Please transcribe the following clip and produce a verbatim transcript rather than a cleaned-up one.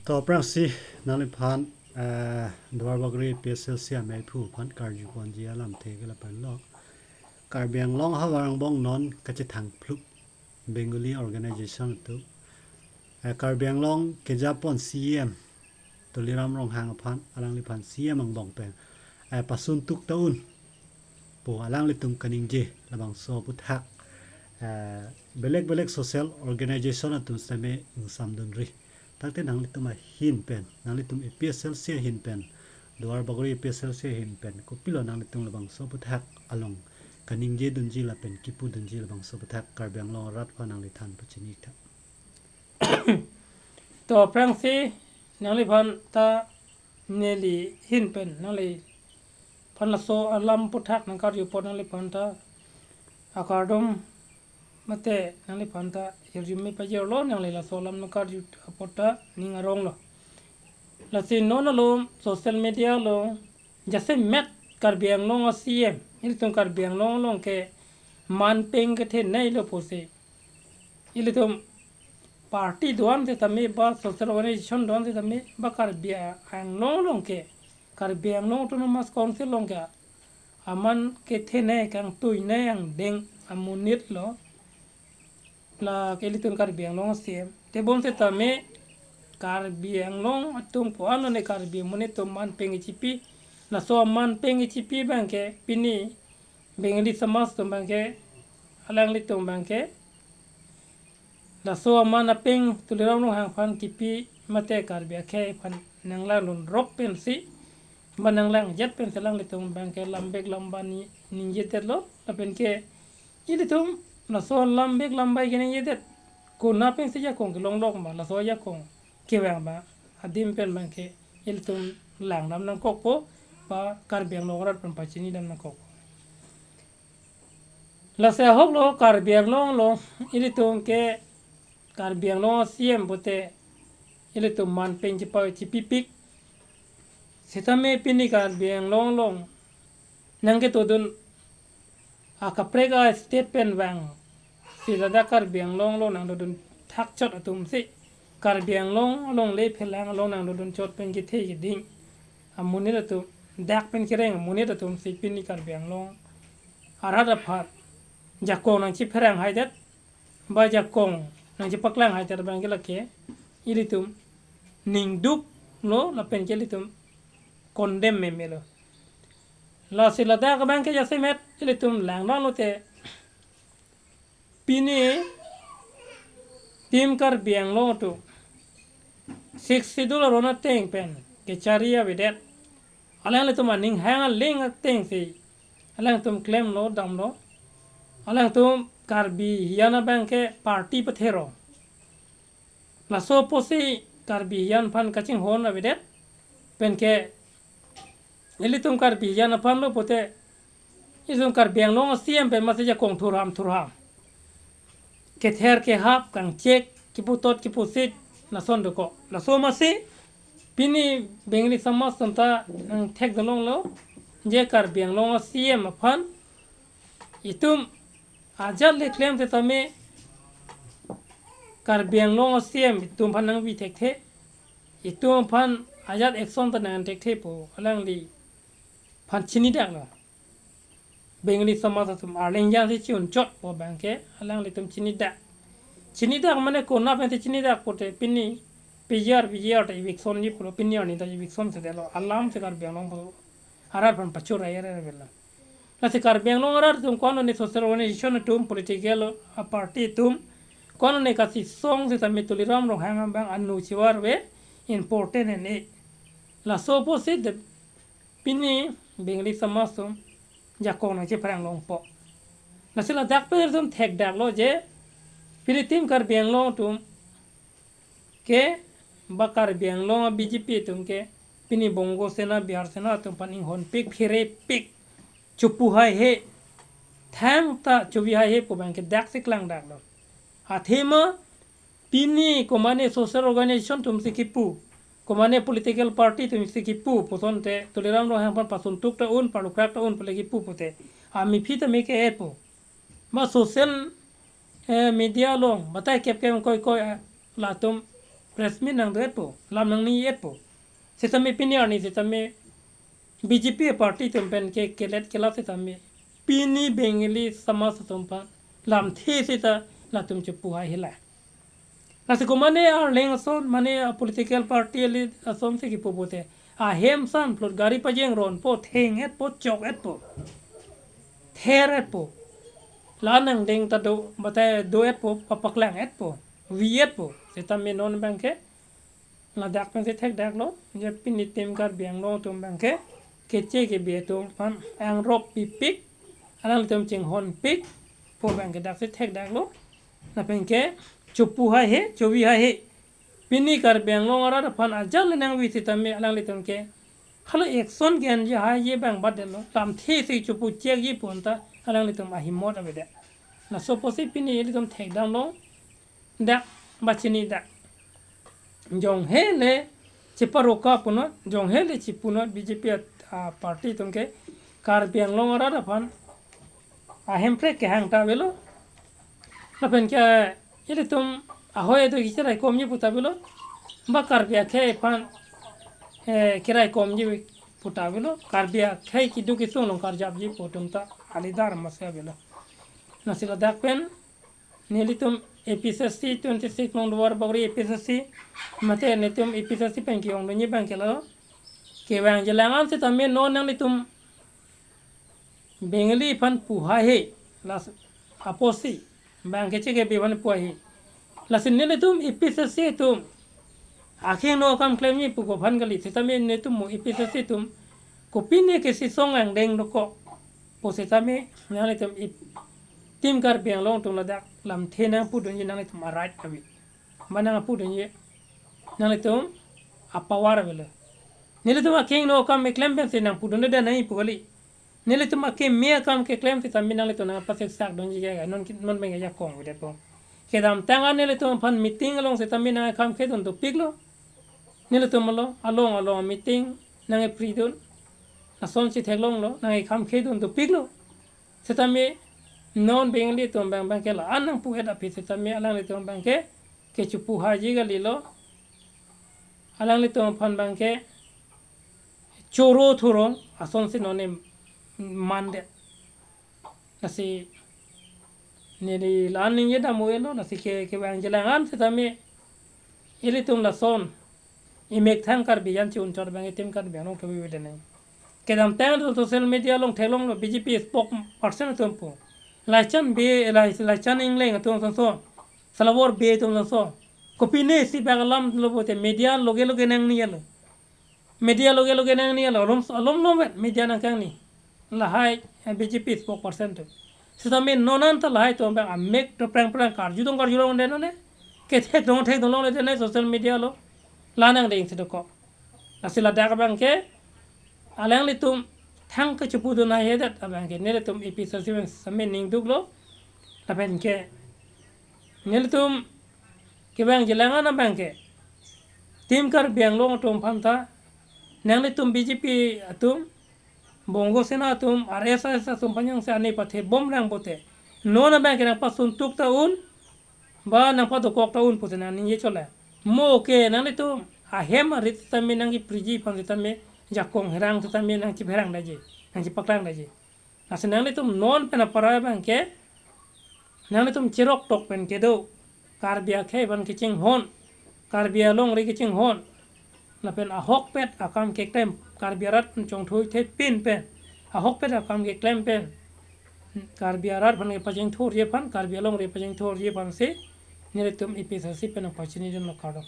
To aphrangsi nangliphan, eh, Duarbagori A P S L C ameiphu aphan karjuponji alamthe ke lapenlo. Karbi Anglong ahavar angbong non kachethangphlup Bengali organization atum, eh, Karbi Anglong kejapon C E M Tuliram Ronghang aphan, alangliphan C E M angbong pen, eh, pasun tuk ta un pu alanglitum kaningje labangso aphuthak, eh, belek belek social organization atum sitame ingsamdunri. Tangte nanglitum ahin pen, nanglitum A P S L C ahin pen, Duarbagori A P S L C ahin pen, kopilo nanglitum labangso aphuthak along kaningjedunji lapen kipudunji labangso aphuthak Karbi Anglong arat aphan nangli than pachini tha. To aphrangsi nangliphan ta neli ahin pen, nangliphan laso alam aphuthak nangkarju apot nangliphan ta akardom mate nangliphan ta hirjume pajirlo, nangli laso alam nangkarju apot ta ning aronglo. Lasi non along social media along jasemet Karbi Anglong a C E M, ilitum Karbi Anglong along ke manpeng kethenei lo pusi, ilitum party do-an setame ba social organization do-an setame ba Karbi Anglong along ke, Karbi Anglong Autonomous Council along ke aman kethenei kangtuinei angdeng amonit lo, la ke ilitum Karbi Anglong a C E M. Tebon setame Karbi Anglong atum ko-an lone Karbi amonit atum manpeng kechipi, laso amanpeng kechipi abang ke pini Bengali Samaj atum abang ke, alanglitum abang ke laso aman apeng Tuliram Ronghang aphan kipi mate Karbi akhei aphan nanglangdunrok pensi, ba nanglangjet pensi alanglitum abang ke lambek lamba ni ningjetetlo, lapen ke ilitum laso lambek lambai keningjetet, konat pensi jakong kelonglok ma, laso jakong kevang ba adim pen abang ke ilitum langdam nangkokpo, ba Karbi Anglong arat pen pachinidam nangkokpo. Lasi ahok lo Karbi Anglong along ilitum ke Karbi Anglong a C E M pute ilitum manpeng chipa chipipik. Setame pini Karbi Anglong along nangketodun akaprek a state pen vangsi ladak Karbi Anglong along nangdodun thakchot atumsi Karbi Anglong alongle phelang along nangdodun chot pen kethe keding amonit atum, dak pen kereng amonit atumsi pini Karbi Anglong arat aphan jakong nangchipherang-haidet, ba jakong nangchipaklang-haidet abang ke lake ilitum ningduklo lapen ke ilitum condemn memelo. Lasi ladak abang ke jasemet ilitum langdunlo te, pini Team Karbi Anglong atum Sixth Schedule aron ateng pen kechari avedet, alanglitum aning hang aling atengsi alangtum klemlo damlo, alangtum Karbi Hijan abang ke party pathero. Laso pusi Karbi Hijan aphan kachinghon avedet, pen ke ilitum Karbi Hijan aphan lo pute, ilitum Karbi Anglong a C E M pen masi jakong thurham thurham, kether kehap, kangchek, kiputot kipusit, lason dokok. Laso masi pini Bengali Samaj atum ta nangthekdunlonglo, je Karbi Anglong a C E M aphan itum ajat le klem setame Karbi Anglong a C E M itum aphan nangvi thekthe, itum aphan ajat action ta nangthekthe pu alangliphan chinidaklo. Bengali Samaj atum arleng jangsi chi-un chotpo abang ke alanglitum chinidak. Chinidak mane konat pensi chinidak pute pini P G R, P G R ta eviction ji pulo, pini arni ta eviction sedetlo. Alamsi Karbi Anglong arat aphan pachur ayer ayer avelo. Lasi Karbi Anglong arat atum ko-an lone social organization atum, political party atum, ko-an lone kachesong setame Tuliram Ronghang abang anu chivar ve important ene. Laso pusi de pini Bengali Samaj atum jakong nangchipherang longpo. Lasi ladak pen ilitum thekdaklo je pini Team Karbi Anglong atum ke ba Karbi Anglong a B J P atum ke pini Bongo Sena, Bihar Sena atum aphan inghonpik, pherepik, chopu haihe, thangta chovi haihe pu abang ke daksi klangdaklo. Athema pini komane social organization atumsi kipu, komane political party atumsi kipu, pusonte Tuliram Ronghang aphan pasun tuk ta un, palukrak ta un pule kipu pute, amephi tame ke-etpo. Ba social, eh, media along batai kep kep koi koi, eh, latum press meet nangdo-etpo, lam nangning-etpo. Setame pini arni setame B J P party atum pen ke kelet kelat setame pini Bengali samaj atum aphan lamthe seta latum chepu hai hela. Lasi ko mane arleng ason, mane a political party ali ason si kipu pute, ahem san plot gari pajeng ronpo, theng-etpo, chok-etpo, ther-etpo, la nangdeng ta do, batai do-etpo, papaklang-etpo, vi-etpo. Setame non abang ke ladak pensi thekdaklo, je pini tim Karbi Anglong atum abang ke keche kebi atum aphan angrop pipik, alanglitum chinghonpik pu abang ke daksi thekdaklo. Lapen ke chepu haihe, chevi haihe. Pini Karbi Anglong arat aphan ajat le nangvi setame alanglitum ke halo action ke-enji haiji abang batdetlo. Lamthe si chepu chekji pu anta alanglitum ahimot avedet. Laso apotsi pini ilitum thekdamlo. Dak, bachini dak. Jonghe le cheparoka punot, jonghe le chepunot B J P at-, a, party atum ke Karbi Anglong arat aphan ahemprek kehang ta avelo. Lapen ke ilitum ahoi do kicherai komji pu ta avelo. Ba Karbi akhei aphan, eh, kerai komji pu ta avelo. Karbi akhei keduk kesung along karjapji pu atum ta alidar masi avelo. Lasi ladak pen nelitum A P H L C twenty-six Mongduwar Bagori A P H L C, mate nelitum A P H L C pen ke-ongdunji abang ke lo. Kevang jelang an setame non nanglitum Bengali aphan pu haihe, lasi apotsi abang ke chekebi aphan pu haihe. Lasi nelitum A P H L C atum akhingno akam klemji pu ko aphan kali, setame nelitum mo A P H L C atum kopine kesisong angdeng dokok pu setame nanglitum ip-, tim Karbi Anglong atum ladak lamthe nangpudunji nanglitum a-right ave. Ba nangpudunji nanglitum a-power avelo. Nelitum akhingno akam keklem pensi nangpudunde nangji pu kali. Nelitum akeme akam keklem setame nanglitum nangpasiksak dunji ke non ki-, non abang ke jakong avedet po. Kedamtang an nelitum aphan meeting along setame nangkam khedun dopiklo. Nelitum along, along along meeting nangkepridun. Lason si theklonglo, nangkam khedun dopiklo. Setame non Bengali atum abang abang ke la-an nangpu-et aphi setame alanglitum abang ke kechepu haiji kalilo. Alanglitum aphan abang ke choro thurong asonsi non ne mandet. Lasi neli la-an ningje dam-elo, lasi ke, kevang jelang an setame ilitum lason imek thang Karbi an chi-un chot abang itim Karbi Anglong kebi vede nang. Kedamtang atum social media along theklonglo B J P spokesperson atum pu. Laichan Bey, Lai-, Laichan Engleng atum sonso. Salabor Bey atum sonso. Kopine si bak alam lo pute media loge loge nangnelo. Media loge loge nangnelo. Alom, alom lo vet media nangkangni. Lahai, eh, B J P spokesperson atum. Setame non an ta lahai atum abang amek do prang prang karjudun karjulongde non ne. Kethekdun thekdunlongde ne social media along. La nangdengsi dokok. Lasi ladak abang ke alanglitum thang kechepudun haihedet abang ke nelitum A P H L C amen setame ning duklo. Lapen ke nelitum kevang jelang an abang ke tim Karbi Anglong atum aphan ta nanglitum B J P atum, Bongo Sena atum, R S S atum aphan jongsi ani pathe bom rang pute, non abang ke nangpasuntuk ta un, ba nangpadokok ta un pute nang ningje chole. Mo ke nanglitum ahem arit setame nangkepriji aphan setame, jakong herang setame nangchipherang daji, nangchipaklang daji. Lasi nanglitum non pen apara abang ke nanglitum cherok tok pen kedo. Karbi akhei aphan kechinghon, Karbi alongri kechinghon. Lapen ahokpet akam keklem, Karbi arat pen chongthui thepin pen, ahokpet akam keklem pen, Karbi arat aphan kepachingthurji aphan, Karbi alongri pachingthurji aphansi nelitum A P H L C pen nangpachinidunlo, kardom.